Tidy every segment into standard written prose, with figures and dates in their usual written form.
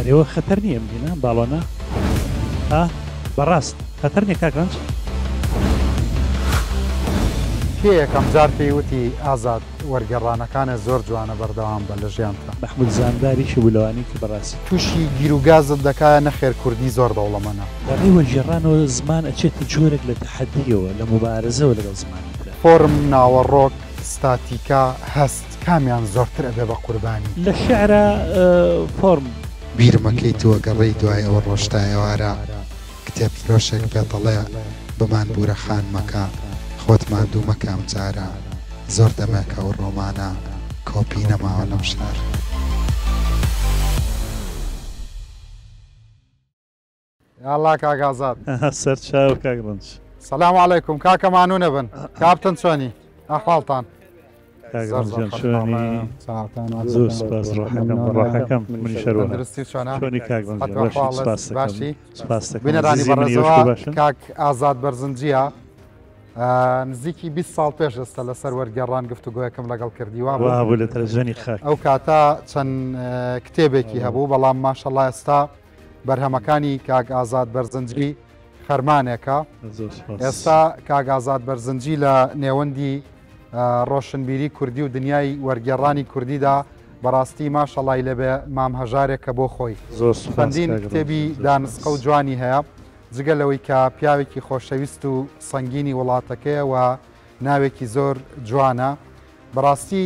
ئەرێوە خەتەر نییە ئەم دینە باڵۆنە ها بەڕاست خەتەر نییە کاک ڕەنج؟ کێ یەکەم جار پێی وتی ئازاد وەرگێڕانەکانت زۆر جوانە بەردەوام بە لە ژیانتا؟ مەحمود زامدار یەکێ بوو لەوانەی کە بەڕاستی. توشی گیروگازت دەکا نەخێر کوردی زۆر دەوڵەمەنە. لە ڕێی وەرگێڕانەوە زمان ئەچێتە جۆرێک لە تەحەدییەوە، لە موبارزەوە لەگەڵ زمانی ترا. فۆرم، ناوەڕۆک، ستاتیکا، هەست، کامیان زۆرتر ئەبێ بە قوربانی؟ لە شیعرا فۆرم. بیرمەکەی تۆ گەڕێی دوای ئەوە ڕۆشتە ئێوارە کتێب فرۆشێک پێتەڵێ بمان بورە خانمەکە خۆت ماندوو مەکە ئەم جارە زۆر دەمێکە ئەو ڕۆمانە کۆپی نەماوە لەم شارە. یاڵا کاک ئازاد. سەرچاو کاک ڕەنج. سلام علیکم کاکە مانوو نەبن کاپتن چۆنی ئەحواڵتان کاک ڕەنج گیان چۆنی زۆر سپاس ڕۆحەکەم ڕۆحەکەم منیش هەروەها تەندروستی چۆنە چۆنی کاک ڕەنج گیان باشی سپاس دەکەم باشی سپاس دەکەم بینەرانی عەزیزی منی ئێوەش بەڕێزەوە پێ باشن کاک ئازاد بەرزنجیە نزیکی 20 ساڵ پێش ئێستا لەسەر وەرگێڕان گفتوگۆیەکم لەگەڵ کردی وا بوو وابوو لە تەلەڤزیۆنی خاک ئەو کاتە چەند کتێبێکی هەبوو بەڵام ماشەڵا ئێستا بەرهەمەکانی کاک ئازاد بەرزنجی خەرمانێکە. ئێستا کاک ئازاد بەرزنجی لە نێوەندی ڕۆشنبیری کوردی و دنیای وەرگێڕانی کوردیدا بەڕاستی ماشەڵای لێبێ مام هەژارێکە بۆ خۆی. چەندین کتێبی دانسقە و جوانی هەیە، جگە لەوەی کە پیاوێکی خۆشەویست و سەنگینی وڵاتەکەیە و ناوێکی زۆر جوانە. بەڕاستی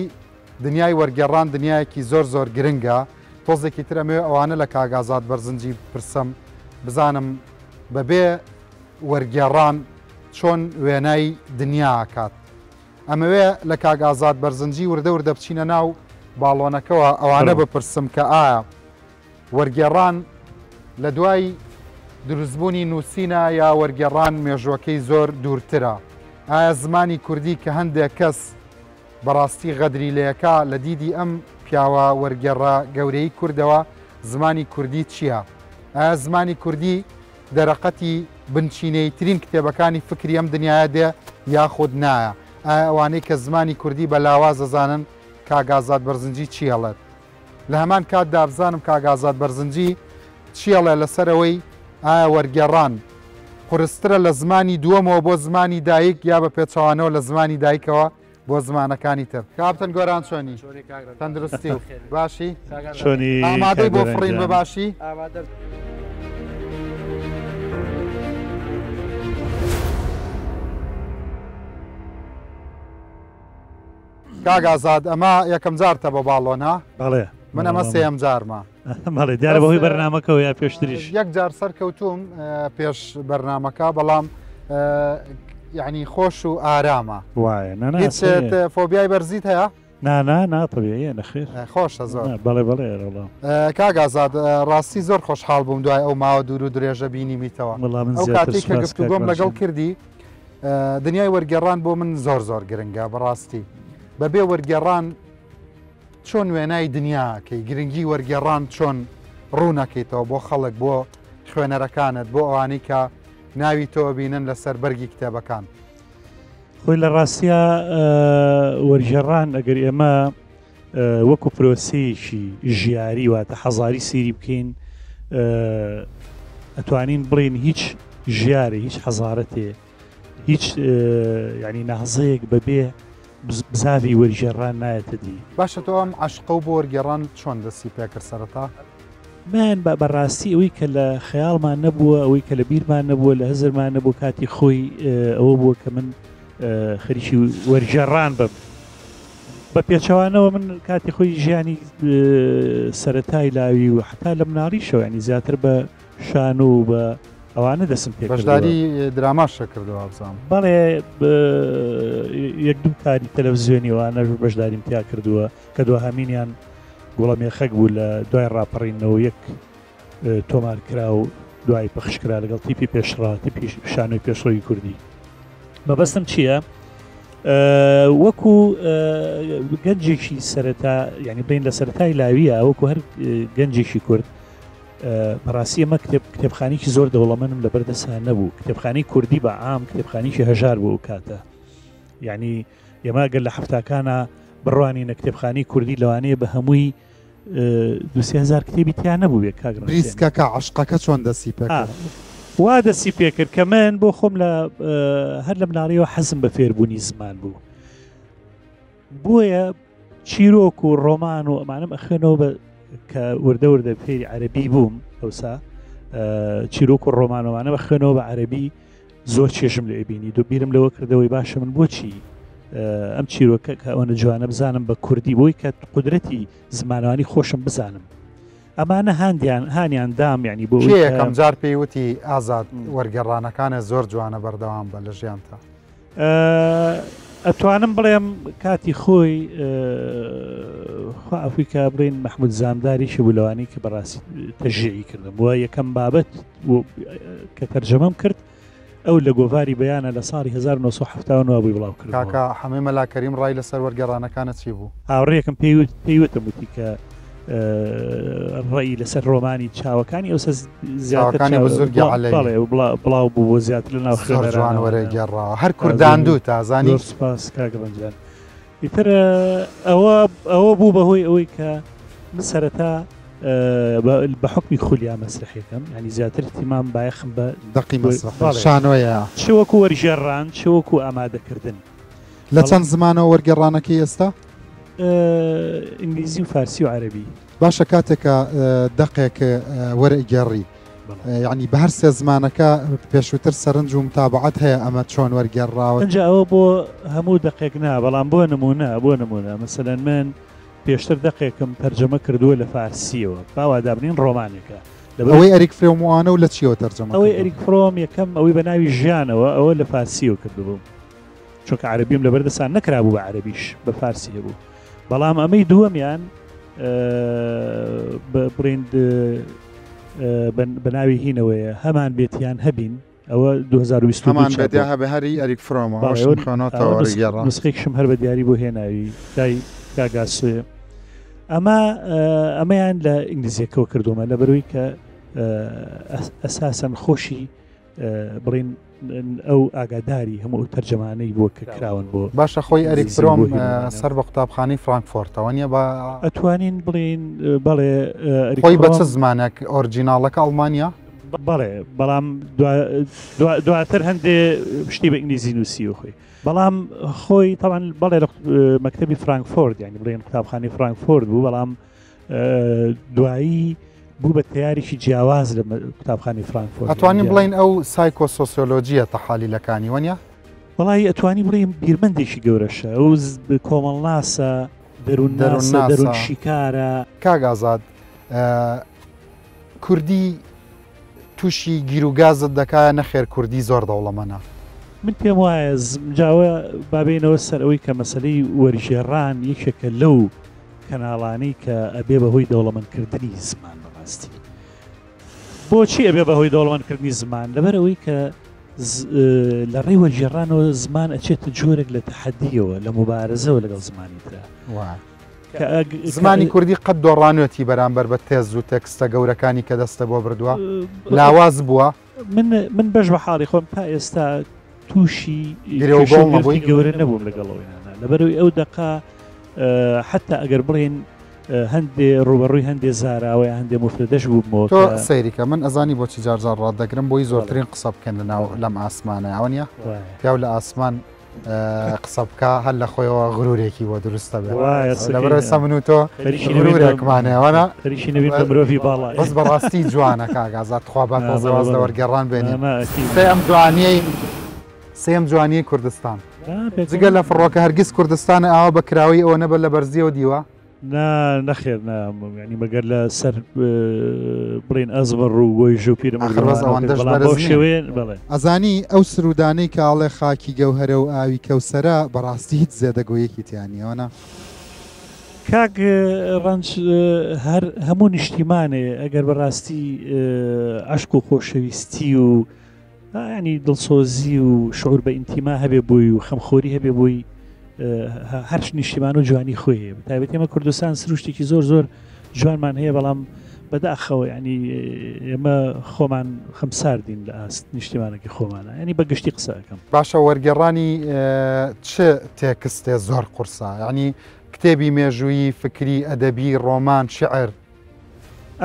دنیای وەرگێڕان دنیایەکی زۆر زۆر گرنگە، تۆزێکی تر ئەمەوێ ئەوانە لە کاک ئازاد بەرزنجی بپرسم بزانم بەبێ وەرگێڕان چۆن وێنای دنیا ئەکات. ئەمەوێ لە کاک ئازاد بەرزنجی وردە وردە بچینە ناو باڵۆنەکەوە ئەوانە بپرسم کە ئایا وەرگێڕان لە دوای دروستبوونی نووسینە یا وەرگێڕان مێژووەکەی زۆر دوورترە؟ ئایا زمانی کوردی کە هەندێک کەس بەڕاستی غەدری لێکا لە دیدی ئەم پیاوە وەرگێڕە گەورەی کوردەوە زمانی کوردی چییە؟ ئایا زمانی کوردی دەرەقەتی بنچینەییترین کتێبەکانی فکری ئەم دنیایە دێ یاخود نایە؟ ئایا ئەوانەی کە زمانی کوردی بە لاواز ئەزانن کاک ئازاد بەرزنجی چی ئەڵێت؟ لە هەمان کاتدا بزانم کاک ئازاد بەرزنجی چی ئەڵێ لەسەر ئەوەی ئایا وەرگێڕان قورسترە لە زمانی دووەمەوە بۆ زمانی دایک یا بە پێچەوانەوە لە زمانی دایکەوە بۆ زمانەکانی تر. کاپتن گۆران چۆنی؟ تەندروستی و باشی؟ چۆنی ئامادەی بۆ فڕین بە باشی؟ کاک ئازاد ئەمە یەکەم جارتە بە باڵۆن ها؟ بەڵێ من ئەمە سێیەم جارمە. بەڵێ دیارە بەهۆی بەرنامەکەوە یا پێشتریش؟ یەک جار سەرکەوتوم پێش بەرنامەکە بەڵام یعنی خۆش و ئارامە. وایە نا نا هیچ فۆبیای بەرزیت هەیە؟ نا نا نا طبیعیە نەخێر. خۆشە زۆر. بەڵێ بەڵێ وەڵا. کاک ئازاد ڕاستی زۆر خۆشحاڵ بووم دوای ئەو ماوە دوور و درێژە بینیمیتەوە. وەڵا من ئەو زیاتر کاتەی کە سوپاس کاک گفتوگۆم لەگەڵ باشم. کردی دنیای وەرگێڕان بۆ من زۆر زۆر گرنگە بەڕاستی بەبێ وەرگێڕان چۆن وێنای دنیاکەی گرنگی وەرگێڕان چۆن ڕوونەکەیتەوە بۆ خەڵک بۆ خوێنەرەکانت بۆ ئەوانەی کە ناوی تۆ بینن لەسەر بەرگی کتێبەکان. خۆی لە ڕاستیا وەرگێڕان ئەگەر ئێمە وەکو پرۆسەیەکی ژیاری واتە حەزاری سیری بکەین ئەتوانین بڵین هیچ ژیارێ هیچ حەزارەتێ هیچ ینی نازەیەک بەبێ بزاوی وەرگێڕان نایەتە دی. باشە تۆ ئەم عەشقە و بۆ وەرگێڕان چۆن دەستی پێکرد سەرەتا؟ من بە بەڕاستی ئەوەی کە لە خەیاڵمان نەبووە ئەوەی کە لە بیرمان نەبووە لە هزرمان نەبوو کاتی خۆی ئەوە بووە کە من خەریکی وەرگێڕان بم. بە پێچەوانەوە من کاتی خۆی ژیانی سەرەتای لاوی و حتا لە مناڵیشەوە ینی زیاتر بە شان و بە ئەوانە دەسم پێ بەشداری دراماش کردەوە بزانم بەڵێ یەک دوو کاری تەلەڤزیۆنی وانە بەشداریم تیا کردووە کە دواهەمینیان گوڵە مێخەک بوو لە دوای ڕاپەڕینەوە یەک تۆمار کرا و دوای پەخش کرا لەگەڵ تیپی پێشڕا تیپی شانۆی پێشڕەوی کوردی مەبەستم چییە؟ وەکو گەنجێکی سەرەتا یعنی بین لە سەرەتای لاویە وەکو هەر گەنجێکی کورد بەڕاستی ئەمە کتێب کتێبخانێکی زۆر دەوڵەمەنم لە بەردەسا نەبوو کتێبخانی کوردی بە عام کتێبخانێکی هەژار بوو ئەو کاتە یعنی ئێمە گەر لە هەفتاکانە بڕوانینە کتێبخانی کوردی لەوانەیە بە هەمووی دوسێ هزار کتێبی تیا نەبوو بێ کاک بریسکەکە عشقەکە چۆن دەسی پێکرد؟ وا دەسی پێکرد کە من بۆ خۆم لە هەر لە مناڵیەوە حەزم بە فێربوونی زمان بوو بۆیە چیرۆک و ڕۆمان و ئەمانم ئەخوێنەوە بە کە وردە وردە فێری عەربی بووم ئەوسا چیرۆک و ڕۆمانەوانە بە خوێنەوە بە عەربی زۆر چێژم لێ بینی دو بیرم لەوە کردەوەی باشە من بۆچی ئەم چیرۆکە کە ئەوەنە جوانە بزانم بە کوردی بۆی کە قدرەتی زمانوانی خۆشم بزانم ئەمانە هاندیان هانیان دام یعنی بۆ یەکەم جار پێی وتی ئازاد وەرگێڕانەکانە زۆر جوانە بەردەوام بە لە ژیانتا ئەتوانم بڵێم کاتی خۆی خوا ئەفریکا بڵین مححمود زامداریشی بوو لەوانەی کە بەڕاستی تەژیعی کردم وە یەکەم بابەت کە تەرجەمەم کرد ئەو لە گۆڤاری بەیانە لە ساڵی 1970 بووی بڵاو کرد کاکە حەمەی مەلا کەریم ڕای لەسەر وەرگێڕانەکانە چی بوو؟ هاوڕێکم پێیوت پێیوتم وتی کە ڕێی لەسەر ڕۆمانی چاوەکانی ئەو زیاترەکانی بزرگی بڵاو بوو بۆ زیاتر لە ناو خوێنەران وەرەگێڕا هەر کوردان دوو تازانی سپاس کاک ڕەنجان ئیتر ئەوە ئەوە بوو بەهۆی ئەوەی کە من سەرەتا بە حکمی خولیا مەسرحەکەم ینی زیاتر تیمام بایەخم بە دەقی شانۆیە چ وەکو وەرگێڕان چ وەکو ئامادەکردن لە چەند زمانەوە وەرگێڕانەکەی ئێستا؟ ئینگلیزی و فارسی و عەرەبی. باشە کاتێک کە دەقێک وەرئەگێڕی یعنی بە هەر سێ زمانەکە پێشووتر سەرنج و متابعەت هەیە ئەمە چۆن وەرگێڕراوە؟ ئینجا ئەوە بۆ هەموو دەقێک نا بەڵام بۆ نموونە بۆ نموونە مەسەلەن من پێشتر دەقێکم تەرجەمە کردووە لە فارسییەوە با وا دابنێین ڕۆمانێکە لەبەر ئەوەی ئەریک فرۆم وانە و لە چییەوە تەرجەمە ئەوەی ئەریک فرۆم یەکەم ئەوەی بە ناوی ژیانەوە ئەوە لە فارسییەوە کردبووم. چونکە عەرەبیم لەبەر دەسان نەکرابوو بە عەرەبیش بە فارسی هەبوو بەڵام ئەمەی دووەمیان بڵین بە ناوی هینەوەیە هەمان بێتیان هەبین ئەوە 2020 هەمان بێتیا هەبێ هەری ئەریک فرۆمە نسخێکشم هەر بە دیاری بۆ هێناوی دای کاگاسوێ ئەمە ئەمەیان لە ئینگلیزیەکەەوە کردومە لە بەروی کە ئەساسەن خۆشی بڵین ئەو ئاگاداری هەموو ئەو تەرجەمانەی بووە کە کراون بۆ باشە خۆی ئەریک فرۆم سەر بە قوتابخانەی فرانکفۆرتەوە نیە بە ئەتوانین بڵین بەڵێ خۆی بە چ زمانێک ئۆرجیناڵەکە ئەڵمانیا بەڵێ بەڵام دواتر هەندێ شتی بە ئینگلیزی نووسی و خۆی بەڵام خۆی تاوان بەڵێ لە مەکتتەبی فرانکفۆرت ینی بڵێن قوتابخانەی فرانکفۆرت بوو بەڵام دوایی بوو بە تەیارێکی جیاواز لە قوتابخانەی فرانکفۆرت. ئەتوانین بڵێین ئەو سایکۆ سۆسیۆلۆجییە تەحالیلەکانی وەنیە؟ وەڵایی ئەتوانی بڵێین بیرمەندێکی گەورەشە، ئەو کۆمەڵناسە، دەروونناسە، دەروون شیکارە. کاک ئازاد کوردی تووشی گیروگازت دەکا نەخێر کوردی زۆر دەوڵەمەنە؟ من پێم وایە جاوە بابینەوە سەر ئەوەی کە مەسلەی وەرگێڕان یەکێکە لەو کەناڵانەی کە ئەبێ بە هۆی دەوڵەمەند کردنی زمان بەڕاستی بۆچی ئەبێ بە هۆی دەوڵەمەند کردنی زمان لەبەر ئەوەی کە لە ڕێی وەرگێڕانەوە زمان ئەچێتە جۆرێک لە تەحەدیەوە لە مبارزەوە لەگەڵ زمانی ترا زمانی کوردی قەت دۆڕانوێتی بەرامبەر بە تێز و تێکستە گەورەکانی کە دەستە بۆ بردووە لاواز بووە من من بەش بە حاڵی خۆم تا ئێستا تووشی گرێوگۆڵ گەورە نەبووم لەگەڵ ئەویانە لەبەرەوەی ئەو دەقە حتا ئەگەر بڵێن هەندێ ڕوبەڕووی هەندێ زاراوەی هەندێ مفرەدەش بوومەوە تۆ سەیریکە من ئەزانی بۆچی جارجار ڕات دەگرم بۆی زۆرترین قسە بکەن لە ناو لەم ئاسمانە ئەوە نیە پیاو لە ئاسمان قسە بکە هەر لە خۆیەوە غرورێکی بۆ دروستە بێت لەبەرەوە من و تۆ غرورێکمانەوەە مرۆڤی باڵا بەس بەڕاستی جوانە کاک ئازاد تخوا با تۆزێ واز لە وەرگێڕان بێنین سێیەم جوانیی سێیەم جوانیی کوردستان جگە لە فڕۆکە هەرگیز کوردستانە ئاوا بە کراوەی ئەوە نەبە لە بەرزیەوە دیوە؟ نا نەخێر نا یعنی مەگەر لە سەر بڵین ئەزمەڕ و گۆی ژوو پیرم ئاخر بەس ئەوەندەش بەرز بەو نییە. شێوەیە بەڵێ. ئەزانی ئەو سروودانەی کە ئەڵێ خاکی گەوهەرە و ئاوی کەوسەرە بەڕاستی هیچ زێدەگۆیەکی تیا نییە وەنا؟ کاک ڕەنج هەر هەموو نیشتیمانێ ئەگەر بەڕاستی عەشق و خۆشەویستی و ینی دڵسۆزی و شعور بە ئینتیما هەبێ بۆی و خەمخۆری هەبێ بۆی هەرش نیشتیمان و جوانی خۆی هەیە تایبەت ئێمە کوردستان سروشتێکی زۆر زۆر جوانمان هەیە بەڵام بەداخەوە ینی ئێمە خۆمان خەمساردین لە ئاست نیشتیمانەکە خۆمانە ینی بە گشتی قسەکەم باشە وەرگێڕانی چ تێکستێ زۆر قورسە ینی کتێبی مێژوویی، فکری، ئەدەبی، ڕۆمان، شیعر.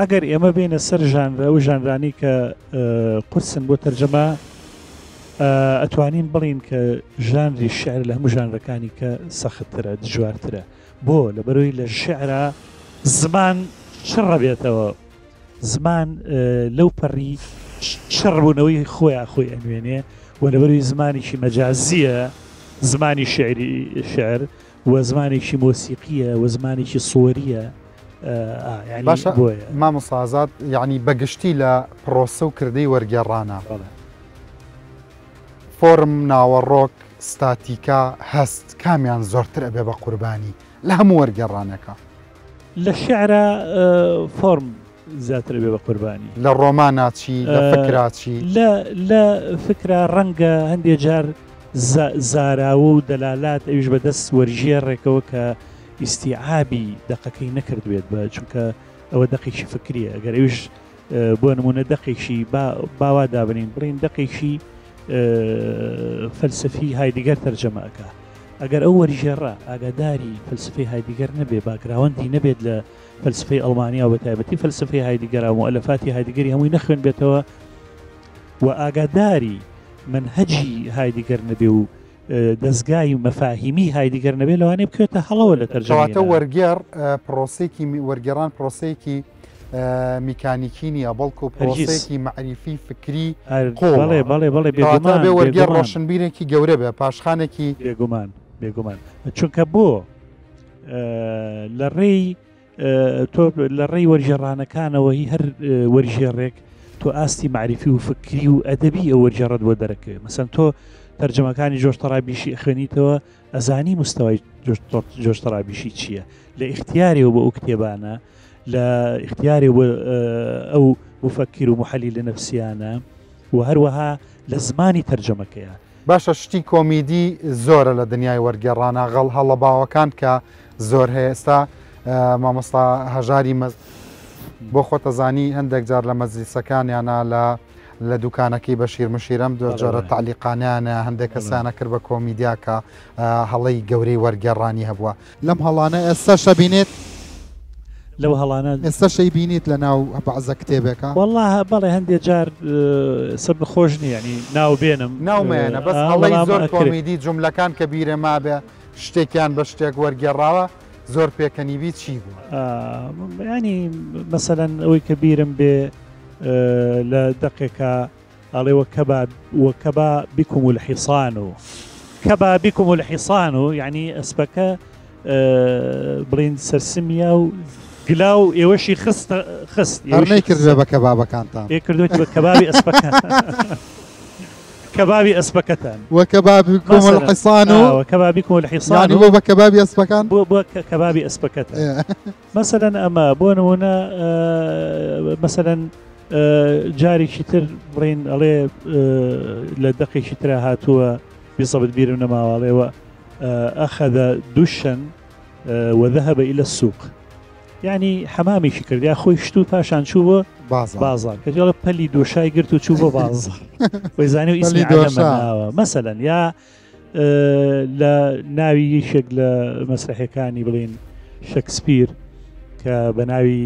ئەگەر ئێمە بێینە سەر ژانرە، ئەو ژانرانەی کە قورسن بۆ تەرجەمە، ئەتوانین بڵێین کە ژانری شیعر لە هەموو ژانرەکانی کە سەختترە، دژوارترە. بۆ؟ لەبەرئەوەی لە شیعرا زمان چڕ ئەبێتەوە، زمان لەو پەڕی چڕبوونەوەی خۆیا خۆی ئەنوێنێ و لەبەرئەوەی زمانێکی مەجازییە، زمانی شیعری شیعر و زمانێکی مۆسیقییە و زمانێکی سوەرییە، یانی باشە بۆیە. مامۆستا ئازاد یانی بەگشتی لە پڕۆسە و کردەی وەرگێڕانا بەڵێ. فۆرم، ناوەڕۆک، ستاتیکا، هەست کامیان زۆرتر ئەبێ بە قوربانی لە هەموو وەرگێڕانێکا؟ لە شیعرا فۆرم زیاتر ئەبێ بە قوربانی. لە ڕۆمانا چی؟ لە فکرا چی؟ لە لە فکرا ڕەنگە هەندێ جار زاراوە و دەلالات ئەویش بە دەست وەرگێڕێکەوە کە ئیستیعابی دەقەکەی نەکردبێت بە چونکە ئەوە دەقێکی فکریە ئەگەر ئەویش بۆ نمونە دەقێکی با وا دابنین بڵین دەقێکی فەلسفی هایدیگەر تەرجەمە ئەکا ئەگەر ئەو وەرگێڕە ئاگاداری فەلسفەی هایدیگەر نەبێ باگراوەندی نەبێت لە فەلسفەی ئەڵمانیا و بەتایبەتی فەلسفەی هایدیگەرا و مؤلفاتی هایدیگەری هەمووی نەخوێنبێتەوە و ئاگاداری منهجی هایدیگەر نەبێ و دەزگای و مەفاهیمی هایدیگەر نەبێ لەوانەیە بکەوێتە هەڵەوە لە تەرجەمەی کەواتە وەرگێڕ پرۆسەیەکی وەرگێڕان پرۆسەیەکی میکانیکی نییە بەڵکو پرۆسەیەکی مەعریفی فکری قووڵە. بەڵێ بەڵێ بەڵێ کەواتە بێگومان ئەبێ وەرگێڕ بێگومان. ڕۆشنبیرێکی گەورە بێ پاشخانێکی بێگومان بێگومان چونکە بۆ لە ڕێی تۆ لە ڕێی وەرگێڕانەکانەوە هی هەر وەرگێڕێک تۆ ئاستی مەعریفی و فکری و ئەدەبی ئەو وەرگێڕەت بۆ دەرەکەوێ مەسەن تۆ تەرجەمەکانی جۆرج تەڕابیشی ئەخوێنیتەوە ئەزانی مستەوای جۆرج تەڕابیشی چییە لە ئیختیارێەوە بۆ ئەو کتێبانە لە ئیختیارێ بۆ ئەو مفەکیر و محەلیلە نەفسیانە و هەروەها لە زمانی تەرجەمەکەیە. باشە شتی کۆمیدی زۆرە لە دنیای وەرگێڕانا غەڵ هەڵە باوەکان کە زۆر هەیە ئێستا مامۆستا هەژاری مەز بۆ خۆتەزانی هەندێک جار لە مەجلیسەکانیانە لە لە دوکانەکەی بەشیر مشیرەم دۆ جۆرە تعلیقانیانە هەندێک کەسانە کرد بە کۆمیدیا کە هەڵەی گەورەی وەرگێڕانی هەبووە لەم هەڵانە ئێستاش ئەبینێت؟ لەو هەڵانە ئێستاش ئەیبینیت لە ناو بەعزە کتێبێکا؟ وەڵا بەڵێ هەندێ جار سەر من خۆش نییە یانی ناو بێنم ناو مەیەنە بەس هەڵەی زۆر کۆمیدی جوملەکان کە بیرێ مابێ شتێکیان بە شتێک وەرگێڕاوە زۆر پێکەنیبی چی بووە؟ ینی مەسەلەن ئەوەی کە بیرم بێ لە دەقێکا ئەڵێ وکبا وکبا بکم الحصان کبا بکم الحصان یعنی ئەسپەکە بڵین سەرسمیا و گلا و ئێوەشی خست خست هەر نەیکردوێ بە کەبابەکانتان ئێ کردوێتی بە کەبابی ئەسپەکە کەبابی ئەسپەکەتان وکبابكم مثلا. الحصان آه، وكبابكم الحصان یعنی بۆ بە کەبابی ئەسپەکان بۆ بۆ کەبابی ئەسپەکەتان مەسەلەن ئەمە بۆ نمونە مەسەلەن جارێکی تر بڵین ئەڵێ لە دەقێکی ترا هاتووە بزەبت بیرم نەماواڵێەوە ئەخەذە دوشەن وذهب إلى السوق یعنی حەمامێکی کرد یا خۆی شت و پاشان چوو بۆ بازار کە جاڵە پەلی دۆشای گرت و چوو بۆ بازار وەزانی و ئیسمی عەلەمە مەسەلەن یا لە ناوی یەکێک لە مەسرحەکانی بڵین شەکسپیر کە بە ناوی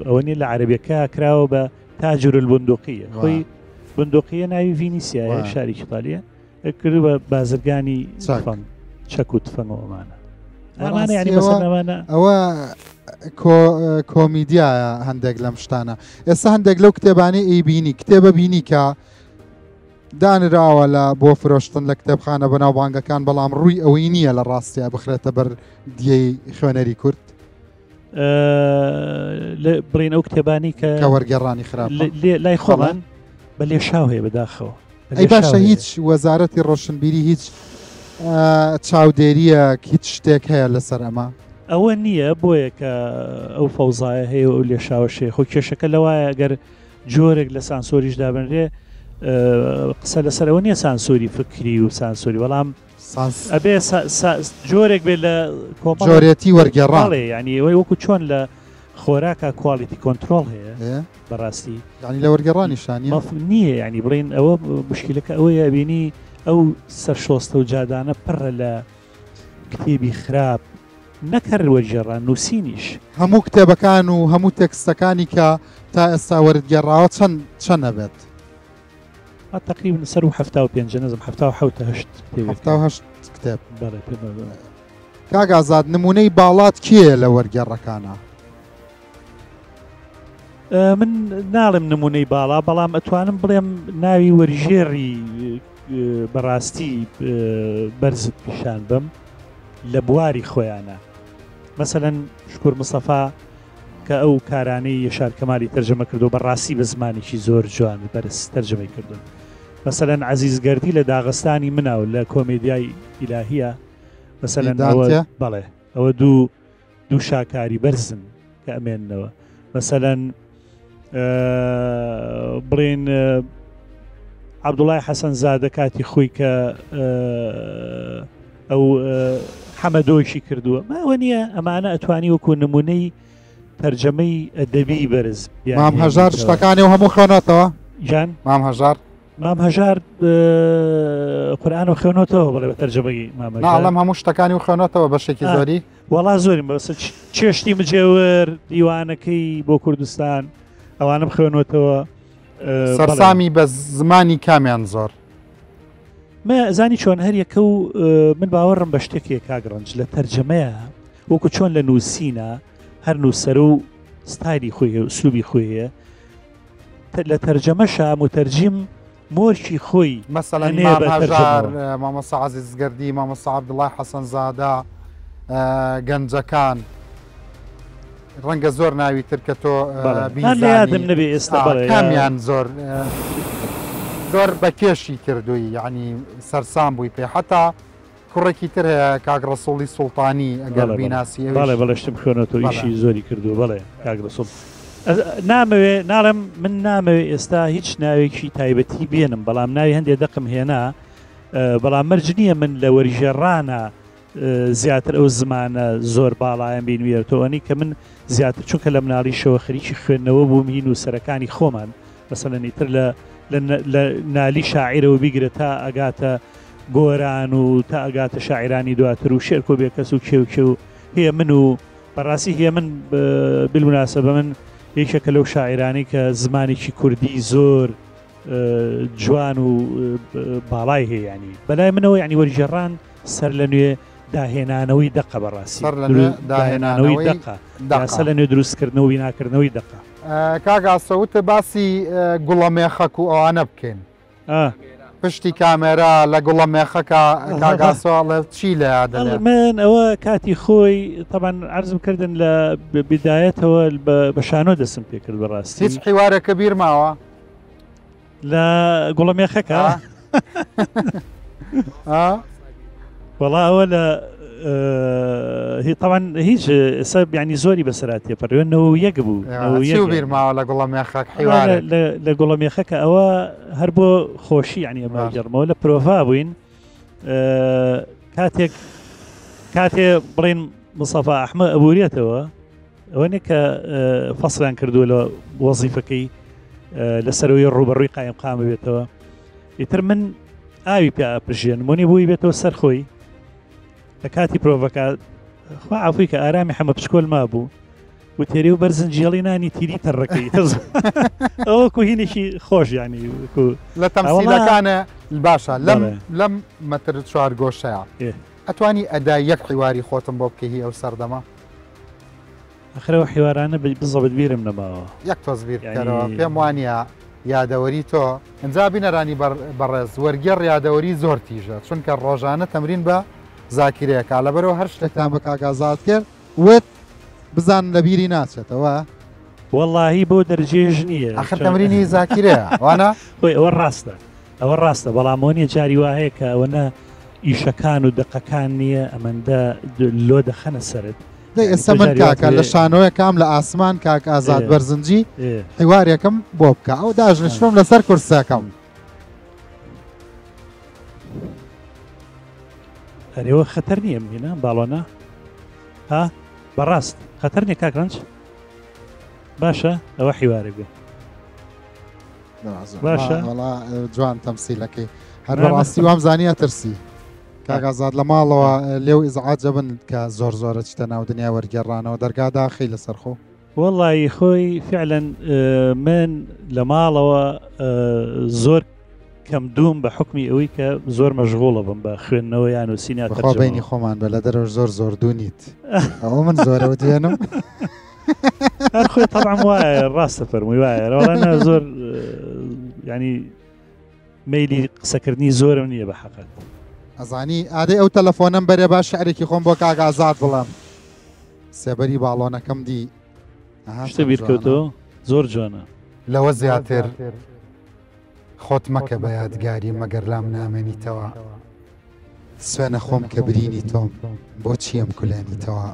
ئەوە نیە لە عەربیەکە کراوە بە تاجر البندقیە خۆی بندقیە ناوی ڤینیسیایە شاری ئیتالیە کردو بە بازرگانی تفەنگ چەک و تفەنگ و ئەمانە ئەمانە یعنی مەسەلەن ئەمانە ئەوە کۆمیدیایە هەندێک لەم شتانە ئێستا هەندێک لەو کتێبانەی ئەیبینی کتێبە بینی کە دانراوە لە بۆ فرۆشتن لە کتێبخانە بەناوبانگەکان، بەڵام ڕووی ئەوەی نییە لە ڕاستیا بخرێتە بەر دیەی خوێنەری کورد. بڵێن ئەو کتێبانی کە کە وەرگێڕانی خراپە لای خۆمان بە لێشاو هەیە بەداخەوە. ئەی باشە هیچ وەزارەتی ڕۆشنبیری هیچ چاودێریەک هیچ شتێک هەیە لەسەر ئەمە؟ ئەوە نییە بۆیە کە ئەو فەوزایە هەیە و ئەو لێشاوەشەیە خۆ کێشەکە لەوایە گەر جۆرێک لە سانسۆریش دابنرێ قسە لەسەر ئەوە نییە سانسۆری فکری و سانسۆری بەڵام ئەبێ جۆرێک بێت لە کۆمەڵ جۆرێتی وەرگێڕان ینی ئەوەی وەکو چۆن لە خۆراکە quality control هەیە بەڕاستی ینی لە وەرگێڕانی شانە نییە ینی بڵین ئەوە مشکلەکە ئەوەیە بینی ئەو سەرشۆستە و جادانە پڕە لە کتێبی خراپ. نەک هەر وەرگێڕان، نووسینیش. هەموو کتێبەکان و هەموو تێکستەکانی کە تا ئێستا وەرت گێڕاوە چەند چەند ئەبێت؟ تەقریبن سەروو 75 نەزم 77 هەشت کتێبێک. 78 کتێب. بەڵێ پێم وابێ. کاک ئازاد نموونەی باڵات کێیە لە وەرگێڕەکانا؟ من ناڵێم نمونەی باڵا بەڵام ئەتوانم بڵێم ناوی وەرژێڕی بەڕاستی بەرزت پیشان بم لە بواری خۆیانە مەسەەن شکر مستەفا کە ئەو کارانەی یەشار کەمالی تەرجەمە کردو بەڕاستی بە زمانێکی زۆر جوان بەرز تەرجەمەی کردوون مەسەەن عزیز گەردی لە داغستانی مناو لە کۆمێدیای ئیلاهیە مەسەەن بەڵێ ئەوە دوو دوو شاکاری بەرزن کە ئەمێننەوە مەسەلەن بڵێن عەبدوڵای حەسەن زادە کاتی خۆی کە ئەو حەمەدۆشی کردووە ماوە نییە ئەمانە ئەتوانی وەکو نمونەی تەرجەمەی ئەدەبی بەرز مام هەژار شتەکانی و هەموو خوێنەتەوە جان مام هەژار مام هەژار قورآن و خوێنەتەوە بڵێ بە تەرجەمەی مام هەژار هەموو شتەکانی و خوێنەتەوە بەشێکی زۆری وەڵا زۆریم بەسە چێشتی مجێور دیوانەکەی بۆ کوردستان ئەوانم خوێنوەتەوە سەرسامی بە زمانی کامیان زۆر زانی چۆن هەر یەکە و من باوەڕم بە شتێک کاک ڕەنج لە تەرجەمەیە وەکو چۆن لە نووسینە هەر نووسەر و ستایلی خۆی هەیە و ئسلوبی خۆی هەیە لە تەرجەمەشا موتەرجیم مۆرکی خۆی مەسەلەن ئەنێ مام بە هەژار، تەرجەمەوە. مامۆستا عەزیز گەردی، مامۆستا عەبدوڵای حەسەنزادە، گەنجەکان، ڕەنگە زۆر ناوی تر کە تۆ بەڵێ هەر لە یادم بیزانی نەبێ ئێستا بەڵێ یا کامیان زۆر زۆر بە کێشی کردووی یەعنی سەرسام بووی پێ حەتا کوڕێکی تر هەیە کاک ڕەسوڵی سوڵتانی ئەگەر بەڵێ بەڵێ بیناسی بەڵێ ئەویش بەڵێ شتم خوێنەوە بەڵێ. ئیشی زۆری کردووە بەڵێ کاک ڕەسوڵ نامەوێ ناڵێم من نامەوێ ئێستا هیچ ناوێکی تایبەتی بێنم بەڵام ناوی هەندێک دەقم هێنا بەڵام مەرج نییە من لە وەرگێڕانە زیاتر ئەو زمانە زۆر باڵایان بینویەتەوە ئەنی کە من زیاتر چونکە لە مناڵیشەوە خەریکی خوێندنەوە بووم هی نووسەرەکانی خۆمان مەسەلەن ئیتر لە لە نالی شاعیرەوە بیگرە تا ئەگاتە گۆران و تا ئەگاتە شاعیرانی دواتر و شێرکۆ بێکەس و کێ و کێ و هەیە من و بەڕاستی هەیە من بالمناسبە من یەکێکە لەو شاعیرانەی کە زمانێکی کوردی زۆر جوان و باڵای هەیە ینی بەلای منەوە ینی وەرگێڕان سەر لە نوێ داهێنانەوەی دەقە بەڕاستی سەر لە نوێ داهێنانەوەی دەقە سەر لە نوێ دروستکردنەوە بیناکردنەوەی دەقە. کاک ئاسۆ وتت باسی گوڵە مێخەک و ئەوانە بکەین پشتی کامێرا لە گوڵە مێخەکە کاک ئاسۆ ئەڵێ چی لە یادە من ئەوە کاتی خۆی تەبان عەرزم کردن لە بدایەتەوە بە شانۆ دەسم پێ کرد بەڕاستی هیچ حیوارێکە بیر ماوە لە گوڵە مێخەکە وەڵا ئەوە لە هی تاوان هیچ ئێستا بیانی زۆری بەسەرا تێپەڕێنەوە یەک بوو بیر ماوە لە گوڵە مێخەک لە گوڵە مێخەکە ئەوە هەر بۆ خۆشی ینی ئەمە گەڕمەوە لە پرۆڤا بووین کاتێک کاتێ بڵین مستەفا ئەحمە ئەبورێتەوە ئەوە نیە کە فەسڵیان کردووە لە وەزیفەکەی لەسەرەوەی ڕوبەڕووی قایم قام بێتەوە ئیتر من ئاوی پیا ئەپژێن مۆنی بووی بێتەوە سەر خۆی لە کاتی پرۆڤەکە خوا عفوی کە ئارامی حەمە پچکۆل مابوو و تێری و بەرزن جیێڵی نانی تیری تەڕەکەی ئەوە کوهینێکی خۆش ینی لە تەمسیلەکانە باشە لەم لەم مەتر چوار گۆشەیە ئەتوانی ئەدای یەک حیواری خۆتم بۆ بکەی هی ئەو سەردەمە؟ ئەخر ئەو حیوارانە بزەبت بیرم نەماوە. یەک تۆز بیر بکەرەوە پێم وانیە یادەوەری تۆ. ئینجا بینەرانی بەڕێز وەرگێڕ یادەوەری زۆر تیژە چونکە ڕۆژانە تەمرین بە زاکیرەیەکا لەبەرئەوە هەر شتێکتان بە کاک ئازاد کرد وت بزانن لە بیری ناچێتەوە. وەڵاهی بۆ دەرجێژ نییە. ئەخر تەمرینی زاکیرەیە وانە؟ خۆی ئەوە ڕاستە. ئەوە ڕاستە بەڵام ئەوە نیە جاری وا هەیە کە ئەوەنە ئیشەکان و دەقەکان نییە ئەمەندە لۆ دەخەنە سەرت دەی ئێستا من کاکە لە شانۆیەکام لە ئاسمان کاک ئازاد بەرزنجی حیوارێکم بۆ بکە ئەو داژنشتم لەسەر کورسەکەم ئەرێوە خەتەر نییە منە باڵۆنە ها بەڕاست خەتەر نیە کاک ڕەنج باشە ئەوە حیوارێک بێ باشە وەڵا جوان تەمسیلەکەی هەر بەڕاستی وام زانیە ترسی. کاک ئازاد لە ماڵەوە لێو ئیزعاج ئەبن کە زۆر زۆر ئەچیتە ناو دنیای وەرگێڕانەوە دەرگا داخەی لەسەر خۆ؟ وەڵایی خۆی فعلەن من لە ماڵەوە زۆر کەم دووم بە حکمی ئەوەی کە زۆر مەشغوڵە بم بە خوێندنەوە یان نووسین یا بەخوا بەینی تەرجەمەوە. خۆمان بە لە دەرەوەش زۆر زۆر دوو نیت ئەوە من زۆرەوە دوێنم هەر خۆی تەبعەن وایە ڕاستە فەرمووی وایە وەڵا نا زۆر ینی مەیلی قسەکردنی زۆرم نییە بە حەقەت. ئەزانی ئادەی ئەو تەلەفۆنەم بەرێ با شعرێکی خۆم بۆ کاک ئازاد بڵێم سێبەری باڵۆنەکەم دی ئەها شتە چەند جوانە. بیرکەوتەوە زۆر جوانە. لەوە زیاتر خۆت مەکە بە یادگاری مەگەر لام نامێنیتەوە. سوێنە خۆم کە برینی تۆم بۆچی ئەم کولێنیتەوە.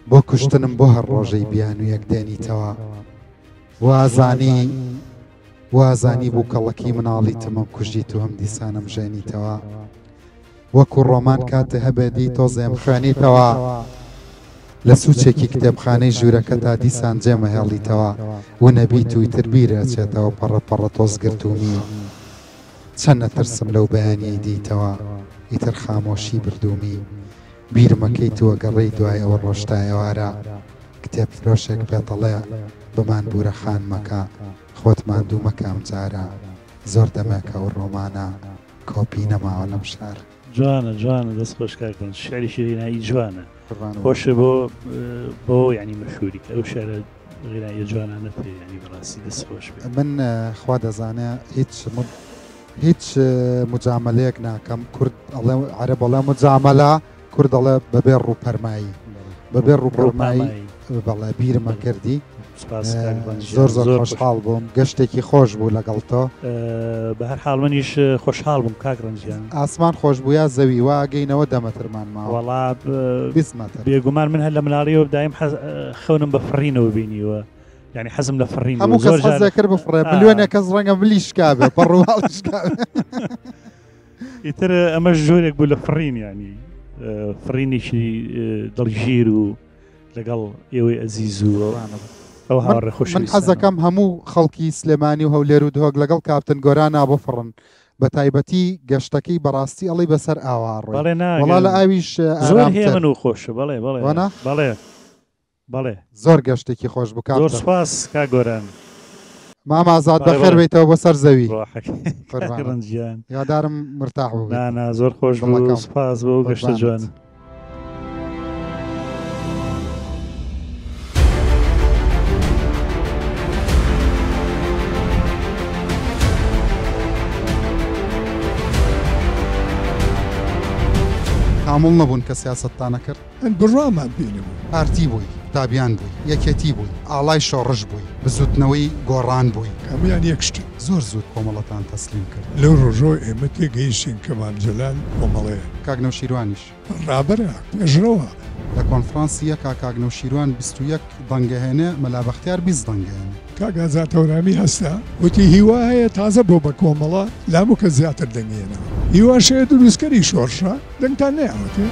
بۆ کوشتنم بۆ هەر ڕۆژەی بیانوویەک دێنیتەوە. وازانی وازانی بووکەڵەکی مناڵیتم ئەم کوژیت و هەم دیسانم ژێنیتەوە وەکو ڕۆمان کاتێ هەبێ دی تۆزێم خوێنیتەوە لە سوچێکی کتێبخانەی ژوورەکەتا دیسان جێمەهێڵیتەوە ونەبیت و ئیتر بیرت ئەچێتەوە پەڕە پەڕە تۆز گرتوومی چەند ئەترسم لەو بەیانیەی دیتەوە ئیتر خامۆشی بردوومی بیرمەکەیتوە گەڕێی دوای ئەوە ڕۆژ تا ئێوارە کتێب فرۆشێک پێتەڵێ بمان بورە خانمەکە خۆت ماندوو مەکە ئەمجارە زۆر دەمێکە ئەو ڕۆمانە کۆپی نەماوە لەم شارە. جوانە جوانە دەست خۆش کاک ڕەنج شعرێکی غینایی جوانە خۆشە بۆ بۆ یعنی مەشهوری کە ئەو شعرە غیناییە جوانانە پێ یعنی بەڕاستی دەست خۆش بێ. من خوا دەزانێ هیچ هیچ مجامەلەیەک ناکەم کورد ئەڵێ عەرەب ئەڵێ مجامەلە کورد ئەڵێ بەبێ ڕووپەرمایی بەبێ ڕووپەرمایی بەڵێ بیرمە کردی زۆر زۆر خۆشحاڵ بووم گەشتێکی خۆش بوو لەگەڵ تۆ بە هەر حاڵ منیش خۆشحاڵ بووم کاک ڕەنجیان ئاسمان خۆش بوو یا زەوی وا گەینەوە دەمەترمان ماوە وەڵا بێگومان من هەر لە مناڵیەوە دایم خەونم بە فڕینەوە بینیوە یعنی حەزم لە فڕین هەموو کەس حەز دەکرد بفڕێ ملیۆنێک کەس ڕەنگە ملی شکابێ پەڕوواڵی شکابێ ئیتر ئەمەش جۆرێک بوو لە فڕین ینی فڕینێکی دڵگیر و لەگەڵ ئێوەی ئەزیز و ئەو هاوڕێ خۆش من حەزەکەم هەموو خەڵکی سلێمانی و هەولێر و دهۆک لەگەڵ کاپتن گۆرانا بفڕن بە تایبەتی گەشتەکەی بەڕاستی ئەڵی بەسەر ئاوا ڕۆی وەڵا لە ئاویش زۆر هێمن و خۆشە بەڵێ بەڵێ بەڵێ بەڵێ. زۆر گەشتێکی خۆش بوو کاک زۆر سوپاس کاک گۆران. مام ئازاد بەخێر بێیتەوە بۆ سەر زەوی. ڕۆحەکەی کاک ڕەنج گیان. هیوادارم مرتاح بووبیت. نا نا زۆر خۆش بوو سوپاس بۆ ئەو گەشتە جوانە. تاموڵ نەبوون کە سیاسەتتان ئەکرد؟ من بڕوامان پێی نەبوو. پارتی بووی، قوتابیان بووی، یەکێتی بووی، ئاڵای شۆڕش بووی، بزووتنەوەی گۆڕان بووی. هەموویان یەک شتن. زۆر زوو کۆمەڵەتان تەسلیم کرد. لەو ڕۆژەوە ئێمە تێگەیشتین کە مام جەلال کۆمەڵەیە. کاک نەوشیروانیش. ڕابەرە، پێشڕەوە. لە کۆنفرانسی یەکا کاک نەوشیروان 21 دەنگ ئەهێنێ، مەلا بەختیار 20 دەنگ ئەهێنێ. کاک ئازاد هەورامی هەستا وتی هیوا هەیە تازە بۆ بە کۆمەڵە لاموکە زیاتر دەنگی هێناوە. هیواش هەیە دروستکەری شۆڕشە. دەنگتان نەیاوەتێ؟